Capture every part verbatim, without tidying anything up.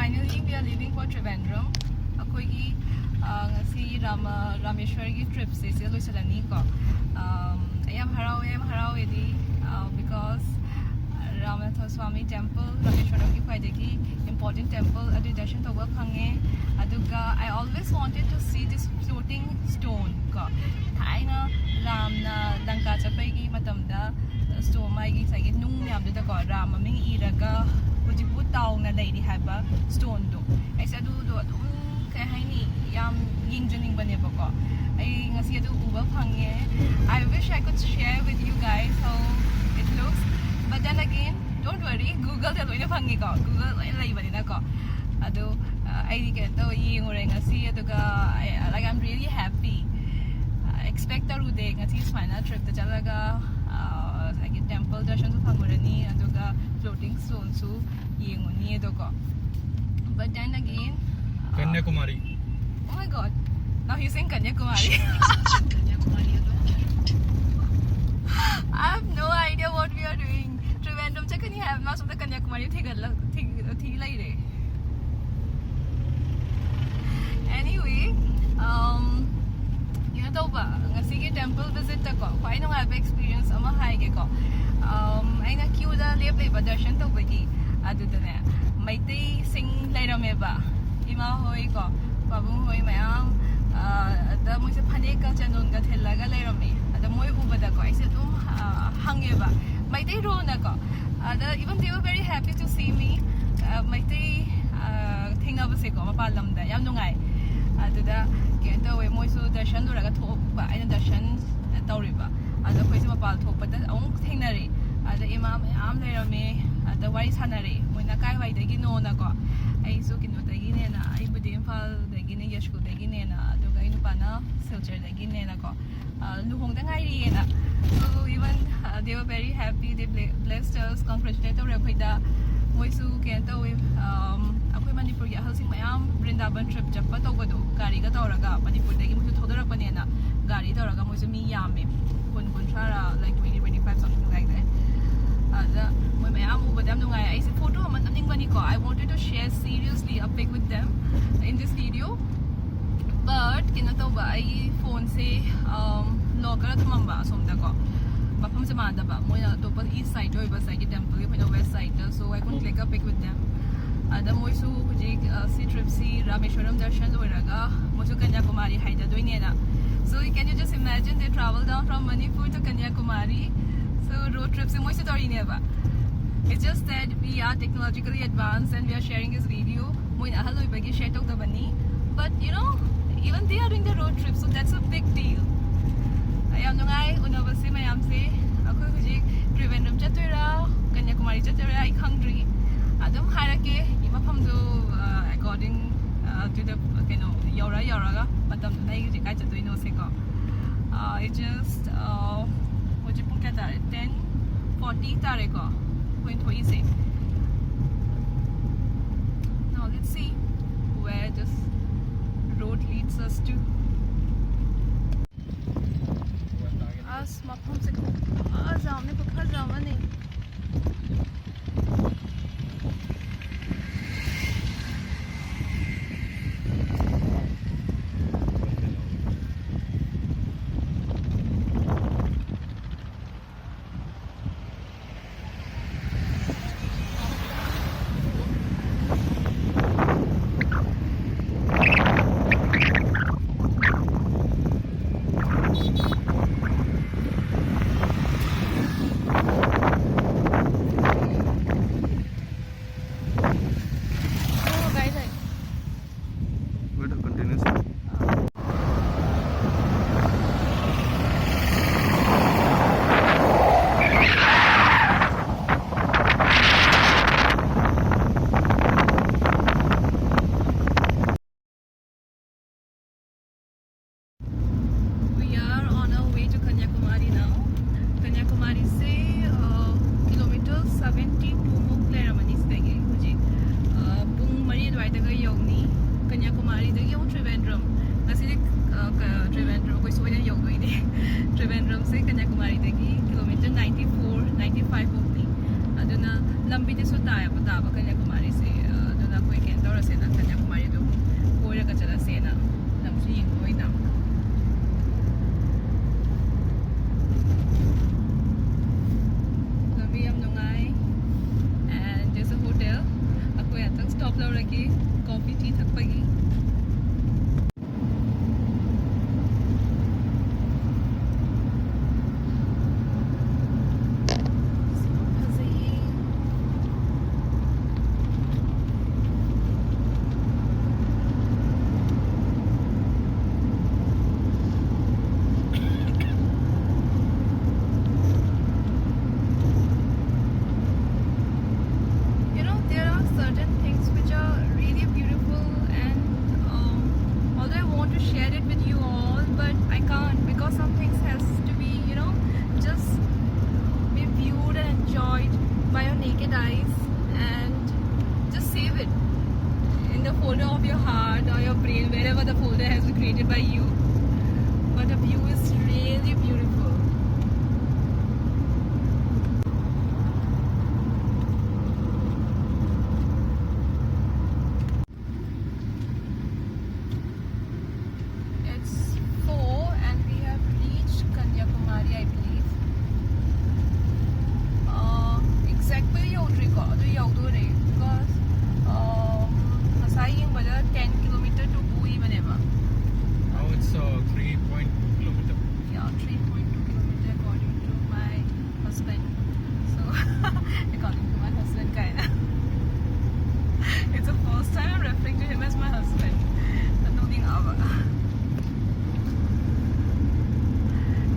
Finally, we are leaving for Trivandrum. ꯑꯩꯈꯣꯏꯒꯤ ꯑ, ꯉꯁꯤ ꯔꯥꯃ ꯔꯥꯃꯦꯁ꯭ꯋꯔꯒꯤ ꯇ꯭ꯔꯤꯞꯁꯦ ꯁꯤꯗ ꯂꯣꯏꯁꯤꯜꯂꯅꯤꯀꯣ꯫ ꯑꯝ, ꯑꯩ ꯌꯥꯝ ꯍꯔꯥꯎꯋꯦ, ꯌꯥꯝ ꯍꯔꯥꯎꯋꯦꯗꯤ, ꯑ, because ꯔꯥꯃꯅꯥꯊ ꯁ꯭ꯋꯥꯃꯤ ꯇꯦꯝꯄꯜ, ꯔꯥꯃꯦꯁ꯭ꯋꯔꯝꯒꯤ ꯈ꯭ꯋꯥꯏꯗꯒꯤ ꯏꯝꯄꯣꯔꯇꯦꯟ ꯇꯦꯝꯄꯜ, ꯑꯗꯨꯒꯤ ꯗꯔꯁꯟ ꯇꯧꯕ ꯐꯪꯉꯦ꯫ ꯑꯗꯨꯒ I always wanted to see this floating stone ꯀꯣ꯫ ꯊꯥꯏꯅ ꯔꯥꯝꯅ ꯂꯪꯀꯥ ꯆꯠꯄꯒꯤ ꯃꯇꯝꯗ ꯁ꯭ꯇꯣꯟ, ꯃꯥꯒꯤ ꯉꯁꯥꯏꯒꯤ ꯅꯨꯡ ꯃꯌꯥꯝꯗꯨꯗꯀꯣ ꯔꯥꯝ ꯃꯃꯤꯡ ꯏꯔꯒ ꯍꯧꯖꯤꯛꯄꯨ ꯇꯥꯎꯅ ꯂꯩꯔꯤ ꯍꯥꯏꯕ ꯁ꯭ꯇꯣꯟꯗꯣ꯫ ꯑꯩꯁꯦ ꯑꯗꯨꯗꯣ ꯑꯗꯨꯝ, ꯀꯩ ꯍꯥꯏꯅꯤ, ꯌꯥꯝ ꯌꯦꯡꯖꯅꯤꯡꯕꯅꯦꯕꯀꯣ꯫ ꯑꯩ ꯉꯁꯤ ꯑꯗꯨ ꯎꯕ ꯐꯪꯉꯦ꯫ I wish I could share with you guys how it looks, but then again, don't worry, Google-ꯗ ꯂꯣꯏꯅ ꯐꯪꯉꯤꯀꯣ, Google ꯂꯣꯏꯅ ꯂꯩꯕꯅꯤꯅꯀꯣ꯫ ꯑꯗꯣ ꯑ, ꯑꯩꯗꯤ ꯀꯩꯅꯣ ꯇꯧꯋꯦ, ꯌꯦꯡꯉꯨꯔꯦ ꯉꯁꯤ, ꯑꯗꯨꯒ I, like, I'm really happy. Expect ꯇꯧꯔꯨꯗꯦ ꯉꯁꯤ ꯁꯨꯃꯥꯏꯅ ꯇ꯭ꯔꯤꯞꯇ ꯆꯠꯂꯒ ꯑ, ꯉꯁꯥꯏꯒꯤ ꯇꯦꯝꯄꯜ ꯗꯔꯁꯟꯁꯨ ꯐꯪꯉꯨꯔꯅꯤ, ꯑꯗꯨꯒ floating ꯁ꯭ꯇꯣꯟꯁꯨ ꯌꯦꯡꯉꯨꯅꯤ ꯑꯗꯣꯀꯣ꯫ But then again, uh, Kanyakumari. Oh my God, now he's saying Kanyakumari. I have no idea what we are doing. Trivandrum ꯆꯠꯀꯅꯤ ꯍꯥꯏꯕ ꯃꯥ ꯁꯣꯝꯗ ꯀꯟꯌꯥꯀꯨꯃꯥꯔꯤ ꯊꯤꯒꯠꯂ ꯊꯤ ꯊꯤ ꯂꯩꯔꯦ꯫ Anyway, um, ꯀꯩꯅꯣ ꯇꯧꯕ, ꯉꯁꯤꯒꯤ ꯇꯦꯝꯄꯜ ꯚꯤꯖꯤꯠꯇꯀꯣ ꯈ꯭ꯋꯥꯏ ꯅꯨꯡꯉꯥꯏꯕ ꯑꯦꯛꯁꯄꯤꯔꯤꯌꯦꯟꯁ ꯑꯃ ꯍꯥꯏꯒꯦꯀꯣ꯫ Um, ꯑꯩꯅ ꯀ꯭ꯌꯨꯗ ꯂꯦꯞ ꯂꯩꯕ ꯗꯔꯁꯟ ꯇꯧꯕꯒꯤ, ꯑꯗꯨꯗꯅꯦ ꯃꯩꯇꯩꯁꯤꯡ ꯂꯩꯔꯝꯃꯦꯕ, ꯏꯃꯥ ꯍꯣꯏ ꯀꯣ, ꯄꯥꯕꯨꯡ ꯍꯣꯏ ꯃꯌꯥꯝ꯫ ꯑ, ꯑꯗ ꯃꯣꯏꯁꯦ ꯐꯅꯦꯛꯀ ꯆꯟꯗꯣꯟꯒ ꯊꯤꯜꯂꯒ ꯂꯩꯔꯝꯃꯦ꯫ ꯑꯗ ꯃꯣꯏ ꯎꯕꯗꯀꯣ ꯑꯩꯁꯦ ꯑꯗꯨꯝ ꯑ, ꯍꯪꯉꯦꯕ, ꯃꯩꯇꯩꯔꯣꯅꯀꯣ꯫ ꯑꯗ even they were very happy to see me. ꯑ, ꯃꯩꯇꯩ ꯑ, ꯊꯦꯡꯅꯕꯁꯦꯀꯣ ꯃꯄꯥꯟ ꯂꯝꯗ ꯌꯥꯝ ꯅꯨꯡꯉꯥꯏ꯫ ꯑꯗꯨꯗ ꯀꯩꯅꯣ ꯇꯧꯋꯦ, ꯃꯣꯏꯁꯨ ꯗꯔꯁꯟ ꯂꯣꯏꯔꯒ ꯊꯣꯛꯄ, ꯑꯩꯅ ꯗꯔꯁꯟ ꯇꯧꯔꯤꯕ꯫ ꯑꯗ ꯑꯩꯈꯣꯏꯁꯦ ꯃꯄꯥꯟ ꯊꯣꯛꯄꯗ ꯑꯃꯨꯛ ꯊꯦꯡꯅꯔꯦ꯫ ꯑꯗ ꯏꯃꯥ ꯃꯌꯥꯝ ꯂꯩꯔꯝꯃꯦ꯫ ꯑꯗ ꯋꯥꯔꯤ ꯁꯥꯟꯅꯔꯦ, ꯃꯣꯏꯅ ꯀꯥꯏꯋꯥꯏꯗꯒꯤꯅꯣꯅꯀꯣ꯫ ꯑꯩꯁꯨ ꯀꯩꯅꯣꯗꯒꯤꯅꯦꯅ, ꯑꯩꯕꯨꯗꯤ ꯏꯝꯐꯥꯜꯗꯒꯤꯅꯦ, ꯌꯥꯏꯁ꯭ꯀꯨꯜꯗꯒꯤꯅꯦꯅ, ꯑꯗꯨꯒ ꯑꯩ ꯅꯨꯄꯥꯅ ꯁꯤꯜꯆꯔꯗꯒꯤꯅꯦꯅꯀꯣ꯫ ꯑ, ꯂꯨꯍꯣꯡꯗ ꯉꯥꯏꯔꯤꯌꯦꯅ꯫ So even, uh, they were very happy, they ble- blessed us, congratulate ꯇꯧꯔꯦ ꯑꯩꯈꯣꯏꯗ꯫ ꯃꯣꯏꯁꯨ ꯀꯩꯅꯣ ꯇꯧꯋꯦ, um, ꯑꯩꯈꯣꯏ ꯃꯅꯤꯄꯨꯔꯒꯤ ꯑꯍꯜꯁꯤꯡ ꯃꯌꯥꯝ ꯕ꯭ꯔꯤꯟꯗꯥꯕꯟ ꯇ꯭ꯔꯤꯞ ꯆꯠꯄ ꯇꯧꯕꯗꯣ, ꯒꯥꯔꯤꯒ ꯇꯧꯔꯒ ꯃꯅꯤꯄꯨꯔꯗꯒꯤ ꯃꯣꯏꯁꯨ ꯊꯧꯗꯔꯛꯄꯅꯦꯅ ꯒꯥꯔꯤ ꯇꯧꯔꯒ ꯃꯣꯏꯁꯨ ꯃꯤ ꯌꯥꯝꯃꯦ, ꯀꯨꯟ ꯀꯨꯟꯊ꯭ꯔꯥꯔ, like twenty, twenty five, something like that꯫ ꯑꯗ ꯃꯣꯏ ꯃꯌꯥꯝ ꯎꯕꯗ ꯌꯥꯝ ꯅꯨꯡꯉꯥꯏ꯫ ꯑꯩꯁꯦ ꯐꯣꯇꯣ ꯑꯃ ꯅꯝꯅꯤꯡꯕꯅꯤꯀꯣ, I wanted to share seriously a pic with them in this video, but ꯀꯩꯅꯣ ꯇꯧꯕ, ꯑꯩꯒꯤ ꯐꯣꯟꯁꯦ ꯂꯣꯀꯔꯗ ꯊꯝꯃꯝꯕ ꯑꯁꯣꯝꯗꯀꯣ, ꯃꯐꯝꯁꯦ ꯃꯥꯟꯅꯗꯕ, ꯃꯣꯏꯅ ꯑꯇꯣꯞꯄ ꯏꯁ ꯁꯥꯏꯗꯇ ꯑꯣꯏꯕ ꯉꯁꯥꯏꯒꯤ ꯇꯦꯝꯄꯜꯒꯤ, ꯑꯩꯈꯣꯏꯅ west ꯁꯥꯏꯗꯇ꯫ So I couldn't take a pic with them. ꯑꯗ ꯃꯣꯏꯁꯨ ꯍꯧꯖꯤꯛ ꯁꯤ ꯇ꯭ꯔꯤꯞꯁꯤ ꯔꯥꯃꯦꯁ꯭ꯋꯔꯝ ꯗꯔꯁꯟ ꯂꯣꯏꯔꯒ ꯃꯣꯏꯁꯨ Kanyakumari ꯍꯥꯏꯊꯗꯣꯏꯅꯦꯅ꯫ So can you just imagine, they travel down from Manipur to Kanyakumari. So road tripꯁꯦ ꯃꯣꯏꯁꯨ ꯇꯧꯔꯤꯅꯦꯕ꯫ It's just that we are technologically advanced and we are sharing this video. ꯃꯣꯏꯅ ꯑꯍꯜ ꯑꯣꯏꯕꯒꯤ share ꯇꯧꯗꯕꯅꯤ, but you know, even they are doing the road trip, so that's a big deal. ꯌꯥꯝ ꯅꯨꯡꯉꯥꯏ ꯎꯅꯕꯁꯦ ꯃꯌꯥꯝꯁꯦ꯫ ꯑꯩꯈꯣꯏ ꯍꯧꯖꯤꯛ ꯇ꯭ꯔꯤꯕꯦꯟꯗ꯭ꯔꯝ ꯆꯠꯇꯣꯏꯔꯥ, ꯀꯟꯌꯥꯀꯨꯃꯥꯔꯤ ꯆꯠꯇꯣꯏꯔꯥ ꯑꯩ ꯈꯪꯗ꯭ꯔꯤ꯫ ꯑꯗꯨꯝ ꯍꯥꯏꯔꯛꯀꯦ ꯃꯐꯝꯗꯣ, according to the, ꯀꯩꯅꯣ, ꯌꯧꯔ ꯌꯧꯔꯒ ꯃꯇꯝꯗꯨꯅ ꯑꯩ ꯍꯧꯖꯤꯛ ꯀꯥꯏ ꯆꯠꯇꯣꯏꯅꯣꯁꯦꯀꯣ꯫ It just, ꯍꯧꯖꯤꯛ ꯄꯨꯡ ꯀꯌꯥ ꯇꯥꯔꯦ? Ten forty ꯇꯥꯔꯦꯀꯣ ꯑꯩꯈꯣꯏꯅ ꯊꯣꯛꯏꯁꯦ꯫ Now let's see where this road leads us to. ꯑꯁ, ꯃꯐꯝꯁꯦ ꯈꯨꯐꯖ ꯑꯃꯅꯤ, ꯈꯨꯐꯖ ꯑꯃꯅꯤ꯫ We are on our way to Kanyakumari now. ꯀꯟꯌꯥꯀꯨꯃꯥꯔꯤꯁꯦ ꯀꯤꯂꯣꯃꯤꯇꯔ ꯁꯕꯦꯟꯇꯤ ꯇꯨꯃꯨꯛ ꯂꯩꯔꯝꯃꯅꯤ ꯁꯤꯗꯒꯤ꯫ ꯍꯧꯖꯤꯛ ꯄꯨꯡ ꯃꯔꯤ ꯑꯗꯨꯋꯥꯏꯗꯒ ꯌꯧꯅꯤ꯫ ꯀꯟꯌꯥꯀꯨꯃꯥꯔꯤꯗꯒꯤ ꯑꯃꯨꯛ ꯇ꯭ꯔꯤꯕꯦꯟꯗ꯭ꯔꯝ, ꯉꯁꯤꯗꯤ ꯇ꯭ꯔꯤꯕꯦꯟꯗ꯭ꯔꯝ ꯑꯩꯈꯣꯏ ꯁꯣꯏꯗꯅ ꯌꯧꯗꯣꯏꯅꯦ꯫ ꯇ꯭ꯔꯤꯕꯦꯟꯗ꯭ꯔꯝꯁꯦ ꯀꯟꯌꯥꯀꯨꯃꯥꯔꯤꯗꯒꯤ kilometer ninety four, ninety five ꯃꯨꯛꯅꯤ꯫ ꯑꯗꯨꯅ ꯂꯝ ꯇꯥꯏꯌꯦꯕ ꯇꯥꯕ ꯀꯟꯌꯥꯀꯨꯃꯥꯔꯤꯁꯦ꯫ ꯑꯗꯨꯅ ꯑꯩꯈꯣꯏ ꯀꯩꯅꯣ ꯇꯧꯔꯁꯦꯅ, ꯀꯟꯌꯥꯀꯨꯃꯥꯔꯤꯗꯣ ꯀꯣꯏꯔꯒ ꯆꯠꯂꯁꯦꯅ꯫ ꯂꯝꯁꯨ ꯌꯦꯡꯕ ꯑꯣꯏꯅ꯫ ꯂꯝꯕꯤ ꯌꯥꯝ ꯅꯨꯡꯉꯥꯏ꯫ And there's a hotel. ꯑꯩꯈꯣꯏ ꯉꯥꯛꯇꯪ stop ꯂꯧꯔꯒꯦ coffee, tea ꯊꯛꯄꯒꯤ꯫ ꯐꯖꯩꯌꯦ꯫ You know, there are certain things which are really beautiful, and um, although I want to share it with you all, but I can't, because some things has to be, you know, just be viewed and enjoyed by your naked eyes, and just save it in the folder of your heart or your brain, wherever the folder has been created by you. But the view is really beautiful. It's four and we have reached Kanyakumari, I believe. Uh, exact ꯄꯨꯗꯤ ꯌꯧꯗ꯭ꯔꯤꯀꯣ, ꯑꯗꯨ ꯌꯧꯗꯣꯔꯦ, because um, ꯉꯁꯥꯏ ꯌꯦꯡꯕꯗ ten kilometer ꯇꯨ ꯄꯨꯏꯕꯅꯦꯕ. Now it's uh, three point two kilometer. Yeah, three point two kilometer according to my husband. So, according to my husband ꯀꯥꯏꯅ꯫ It's the first time I'm referring to him as my husband. ꯅꯣꯛꯅꯤꯡꯉꯛꯑꯕ꯫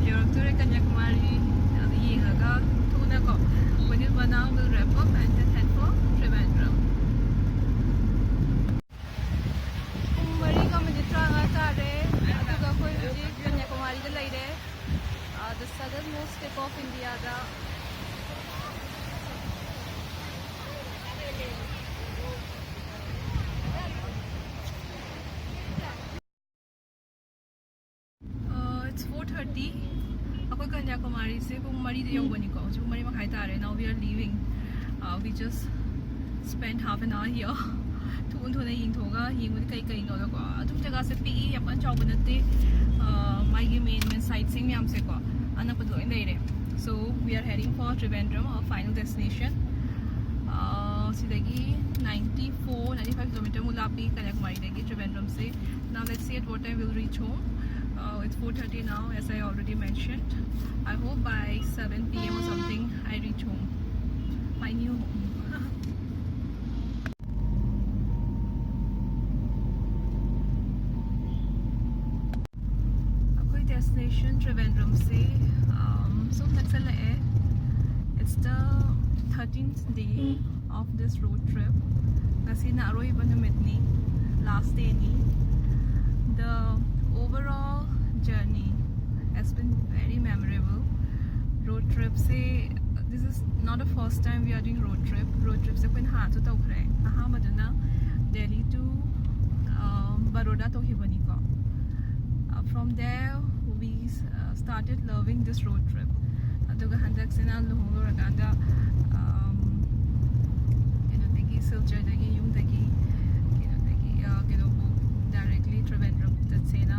ꯌꯧꯔꯛꯇꯣꯔꯦ Kanyakumari. ꯑꯗꯨ ꯌꯦꯡꯉꯒ ꯊꯨꯅꯀꯣ, within one hour we'll wrap up and then head for Trivandrum. ꯄꯨꯡ ꯃꯔꯤꯒ minute ꯇꯔꯥꯃꯉꯥ ꯇꯥꯔꯦ꯫ ꯑꯗꯨꯒ ꯑꯩꯈꯣꯏ ꯍꯧꯖꯤꯛ ꯀꯟꯌꯥꯀꯨꯃꯥꯔꯤꯗ ꯂꯩꯔꯦ꯫ Uh, the southernmost tip of India the. Uh, it's four thirty. ꯑꯩꯈꯣꯏ ꯀꯟꯌꯥꯀꯨꯃꯥꯔꯤꯁꯦ ꯄꯨꯡ ꯃꯔꯤꯗ ꯌꯧꯕꯅꯤꯀꯣ꯫ ꯍꯧꯖꯤꯛ ꯄꯨꯡ ꯃꯔꯤ ꯃꯈꯥꯏ ꯇꯥꯔꯦ꯫ Now we are leaving. Uh, we just Spend half an hour here. ꯊꯨꯅ ꯊꯨꯅ ꯌꯦꯡꯊꯣꯛꯑꯒ ꯌꯦꯡꯕꯗꯤ ꯀꯩ ꯀꯩꯅꯣꯗꯀꯣ, ꯑꯗꯨꯝ ꯖꯒꯥꯁꯦ ꯄꯤꯛꯏ, ꯌꯥꯝ ꯀꯟꯅ ꯆꯥꯎꯕ ꯅꯠꯇꯦ꯫ ꯑ, ꯃꯥꯒꯤ main main sightseeing ꯃꯌꯥꯝꯁꯦꯀꯣ ꯑꯅꯛꯄꯗ ꯂꯣꯏ ꯂꯩꯔꯦ꯫ So we are heading for Trivandrum, our final destination. ꯑ, ꯁꯤꯗꯒꯤ ninety four ninety five kilometer ꯃꯨꯛ ꯂꯥꯞꯄꯤ ꯀꯟꯌꯥꯀꯨꯃꯥꯔꯤꯗꯒꯤ ꯇ꯭ꯔꯤꯚꯦꯟꯗ꯭ꯔꯝꯁꯦ꯫ Now let's see at what time we'll reach home. Uh, it's four thirty now, as I already mentioned. I hope by seven p m or something I reach home, my new home. ꯑꯩꯈꯣꯏ destination ꯇ꯭ꯔꯤꯚꯦꯟꯗ꯭ꯔꯝꯁꯦ ꯁꯨꯝ ꯅꯛꯁꯜꯂꯛꯑꯦ꯫ It's the thirteenth day of this road trip. ꯉꯁꯤꯅ ꯑꯔꯣꯏꯕ ꯅꯨꯃꯤꯠꯅꯤ, last dayꯅꯤ꯫ The overall journey has been very memorable. Road tripꯁꯦ, this is not the first time we are doing road trip. Road tripꯁꯦ ꯑꯩꯈꯣꯏ ꯅꯍꯥꯟꯁꯨ ꯇꯧꯈ꯭ꯔꯦ꯫ ꯑꯍꯥꯟꯕꯗꯨꯅ Delhi to Baroda ꯇꯧꯈꯤꯕꯅꯤꯀꯣ꯫ From there we started loving this road trip. ꯑꯗꯨꯒ ꯍꯟꯗꯛꯁꯤꯅ ꯂꯨꯍꯣꯡꯂꯨꯔꯀꯥꯟꯗ ꯀꯩꯅꯣꯗꯒꯤ, ꯁꯤꯜꯆꯔꯗꯒꯤ, ꯌꯨꯝꯗꯒꯤ ꯀꯩꯅꯣꯗꯒꯤ ꯀꯩꯅꯣꯕꯨ directly ꯇ꯭ꯔꯤꯚꯦꯟꯗ꯭ꯔꯝ ꯆꯠꯁꯦꯅ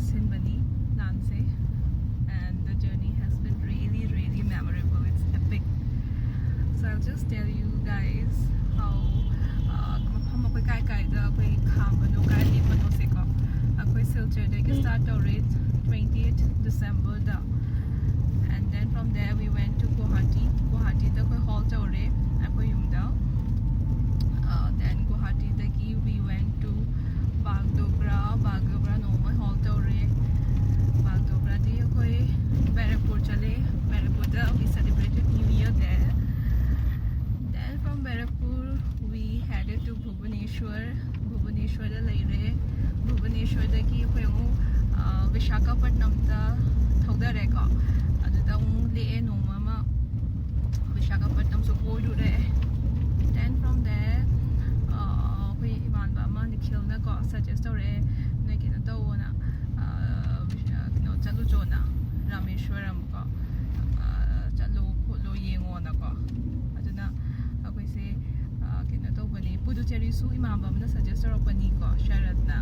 ꯁꯤꯟꯕꯅꯤ planꯁꯦ꯫ And the journey has been really, really memorable. It's epic. So I'll just tell you guys how ꯃꯐꯝ ꯑꯩꯈꯣꯏ ꯀꯥꯏ ꯀꯥꯏꯗ ꯑꯩꯈꯣꯏ ꯈꯥꯝꯕꯅꯣ, ꯀꯥꯏ ꯂꯦꯞꯄꯅꯣꯁꯦꯀꯣ꯫ ꯑꯩꯈꯣꯏ ꯁꯤꯜꯆꯔꯗꯒꯤ start ꯇꯧꯔꯦ twenty eight Decemberꯗ꯫ And then from there we went to Guwahati. Guwahatiꯗ ꯑꯩꯈꯣꯏ halt ꯇꯧꯔꯦ ꯑꯩꯈꯣꯏ ꯌꯨꯝꯗ꯫ Then Guwahatiꯗꯒꯤ we went to Bagdogra. Bagdogra ꯅꯣꯡꯃ halt ꯇꯧꯔꯦ꯫ Bagdograꯗꯤ ꯑꯩꯈꯣꯏ ꯕꯦꯔꯛꯄꯨꯔ ꯆꯠꯂꯦ꯫ ꯕꯦꯔꯛꯄꯨꯔꯗ we celebrated New Year there. Then from Barakpur we headed to Bhubaneswar. ꯚꯨꯕꯅꯦꯁ꯭ꯋꯔꯗ ꯂꯩꯔꯦ꯫ ꯚꯨꯕꯅꯦꯁ꯭ꯋꯔꯗꯒꯤ ꯑꯩꯈꯣꯏ ꯑꯃꯨꯛ ꯕꯤꯁꯥꯈꯥꯄꯠꯅꯝꯗ ꯊꯧꯗꯔꯦꯀꯣ꯫ ꯑꯗꯨꯗ ꯑꯃꯨꯛ ꯂꯦꯛꯑꯦ ꯅꯣꯡꯃ ꯑꯃ꯫ ꯕꯤꯁꯥꯈꯥꯄꯠꯅꯝꯁꯨ ꯀꯣꯏꯔꯨꯔꯦ꯫ Then from there ꯑꯩꯈꯣꯏ ꯏꯃꯥꯟꯅꯕ ꯑꯃ ꯅꯤꯈꯤꯜꯅꯀꯣ suggest ꯇꯧꯔꯛꯑꯦ, "ꯅꯣꯏ ꯀꯩꯅꯣ ꯇꯧꯋꯣꯅ, ꯀꯩꯅꯣ ꯆꯠꯂꯨꯆꯣꯅ, ꯔꯥꯃꯦꯁ꯭ꯋꯔꯝ ꯀꯣ ꯆꯠꯂꯣ ꯈꯣꯠꯂꯣ ꯌꯦꯡꯉꯣꯅꯀꯣ"꯫ ꯑꯗꯨꯅ ꯑꯩꯈꯣꯏꯁꯦ ꯄꯨꯗꯨꯆꯦꯔꯤꯁꯨ ꯏꯃꯥꯟꯅꯕ ꯑꯃꯅ ꯁꯖꯦꯁ ꯇꯧꯔꯛꯄꯅꯤꯀꯣ, ꯁꯔꯠꯅ꯫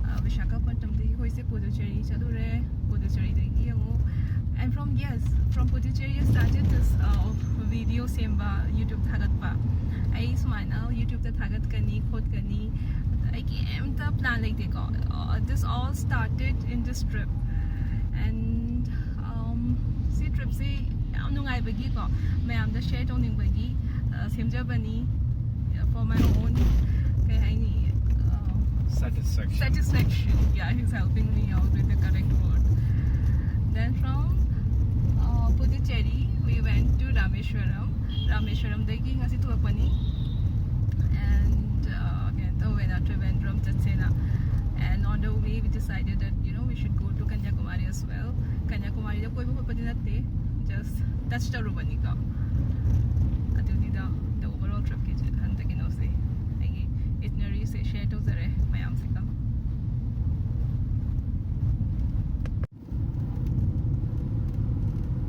ꯑ, ꯕꯤꯁꯥꯈꯥꯄꯠꯅꯝꯗꯒꯤ ꯑꯩꯈꯣꯏꯁꯦ ꯄꯨꯗꯨꯆꯦꯔꯤ ꯆꯠꯂꯨꯔꯦ꯫ ꯄꯨꯗꯨꯆꯦꯔꯤꯗꯒꯤ ꯑꯃꯨꯛ, and from, yes, from Puducherry I started this, uh, video ꯁꯦꯝꯕ, YouTube ꯊꯥꯒꯠꯄ꯫ ꯑꯩ ꯁꯨꯃꯥꯏꯅ YouTubeꯇ ꯊꯥꯒꯠꯀꯅꯤ ꯈꯣꯠꯀꯅꯤ, ꯑꯩ ꯀꯩꯝꯇ plan ꯂꯩꯇꯦꯀꯣ꯫ Uh, this all started in this trip, and, um, ꯁꯤ tripꯁꯤ ꯌꯥꯝ ꯅꯨꯡꯉꯥꯏꯕꯒꯤꯀꯣ, ꯃꯌꯥꯝꯗ share ꯇꯧꯅꯤꯡꯕꯒꯤ, uh, ꯁꯦꯝꯖꯕꯅꯤ, uh, for my own, ꯀꯩ ꯍꯥꯏꯅꯤ, uh, Satisfaction. Satisfaction. Yeah, he's helping me out with the correct word. Then from, uh, Puducherry, we went to Rameshwaram. ꯔꯥꯃꯦꯁ꯭ꯋꯔꯝꯗꯒꯤ ꯉꯁꯤ ꯊꯣꯛꯂꯛꯄꯅꯤ꯫ And, uh, ꯀꯩꯅꯣ ꯇꯧꯋꯦꯅ, ꯇ꯭ꯔꯤꯚꯦꯟꯗ꯭ꯔꯝ ꯆꯠꯁꯦꯅ꯫ And on the way, we decided that, you know, we should go to Kanyakumari as well. ꯀꯟꯌꯥꯀꯨꯃꯥꯔꯤꯗ ꯀꯣꯏꯕ ꯈꯣꯠꯄꯗꯤ ꯅꯠꯇꯦ, just touch ꯇꯧꯔꯨꯕꯅꯤꯀꯣ꯫ ꯑꯗꯨꯅꯤꯗ, the overall tripꯀꯤ ꯍꯟꯗꯛ ꯀꯩꯅꯣꯁꯦ, ꯑꯩꯒꯤ itinerary ꯁꯦ share ꯇꯧꯖꯔꯦ ꯃꯌꯥꯝꯁꯤꯒ꯫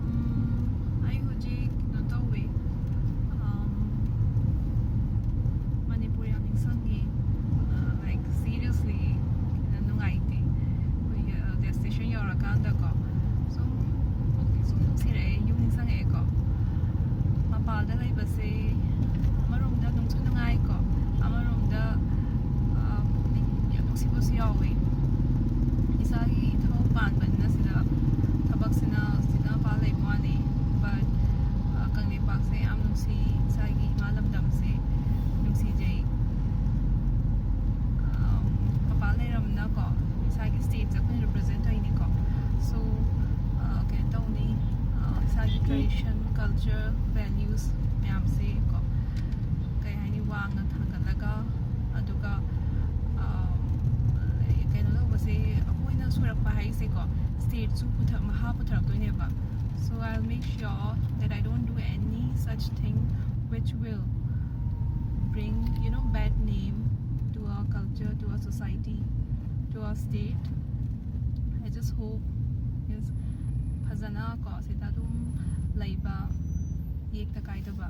ꯎꯝ, ꯑꯩ ꯍꯧꯖꯤꯛ ꯀꯩꯅꯣ ꯇꯧꯋꯦ, ꯎꯝ, ꯃꯅꯤꯄꯨꯔ ꯌꯥꯝ ꯅꯤꯡꯁꯤꯡꯉꯦ꯫ ꯑ, like, seriously, ꯌꯥꯝ ꯅꯨꯡꯉꯥꯏꯇꯦ꯫ ꯑꯩꯈꯣꯏꯒꯤ, ꯑ, destination ꯌꯧꯔꯀꯥꯟꯗꯀꯣ, ꯁꯨꯝ ꯄꯨꯛꯅꯤꯡ ꯁꯨꯝ ꯅꯨꯡꯁꯤꯔꯛꯑꯦ, ꯌꯨꯝ ꯅꯤꯡꯁꯤꯡꯉꯛꯑꯦꯀꯣ꯫ ꯃꯄꯥꯟꯗ ꯂꯩꯕꯁꯦ ꯑꯃꯔꯣꯝꯗ ꯅꯨꯡꯁꯨ ꯅꯨꯡꯉꯥꯏꯀꯣ, ꯑꯃꯔꯣꯝꯗ, ꯑ, ꯄꯨꯛꯅꯤꯡ ꯌꯥꯝ ꯅꯨꯡꯁꯤꯕꯁꯨ ꯌꯥꯎꯋꯦ꯫ ꯏꯁꯥꯒꯤ ꯏꯊꯧ ꯄꯥꯟꯕꯅꯤꯅ ꯁꯤꯗ ꯊꯕꯛꯁꯤꯅ ꯁꯤꯗ ꯃꯄꯥꯟ ꯂꯩꯕ ꯋꯥꯅꯤ, but, ꯑ, ꯀꯪꯂꯩꯄꯥꯛꯁꯦ ꯌꯥꯝ ꯅꯨꯡꯁꯤ, ꯏꯁꯥꯒꯤ ꯏꯃꯥ ꯂꯝꯗꯝꯁꯦ ꯅꯨꯡꯁꯤꯖꯩ꯫ ꯑꯝ, ꯃꯄꯥꯟ ꯂꯩꯔꯝꯅꯀꯣ, ꯏꯁꯥꯒꯤ stateꯁꯦ ꯑꯩꯈꯣꯏꯅ represent ꯇꯧꯔꯤꯅꯤꯀꯣ꯫ So, ꯑ, ꯀꯩꯅꯣ ꯇꯧꯅꯤ, ꯑ, ꯏꯁꯥꯒꯤ tradition, culture, values ꯃꯌꯥꯝꯁꯦ ꯀꯣ, ꯀꯩ ꯍꯥꯏꯅꯤ, ꯋꯥꯡꯅ ꯊꯥꯡꯒꯠꯂꯒ, ꯑꯗꯨꯒ, ꯑ, ꯀꯩꯅꯣ ꯇꯧꯕꯁꯦ, ꯑꯩꯈꯣꯏꯅ ꯁꯣꯏꯔꯛꯄ ꯍꯥꯏꯁꯦꯀꯣ, stateꯁꯨ ꯄꯨꯊ-, ꯃꯍꯥ ꯄꯨꯊꯔꯛꯇꯣꯏꯅꯦꯕ꯫ So I'll make sure that I don't do any such thing which will bring, you know, bad name to our culture, to our society, to our state. I just hope, yes, ꯐꯖꯅ ꯀꯣ, ꯁꯤꯗ ꯑꯗꯨꯝ ꯂꯩꯕ, ꯌꯦꯛꯇ ꯀꯥꯏꯗꯕ꯫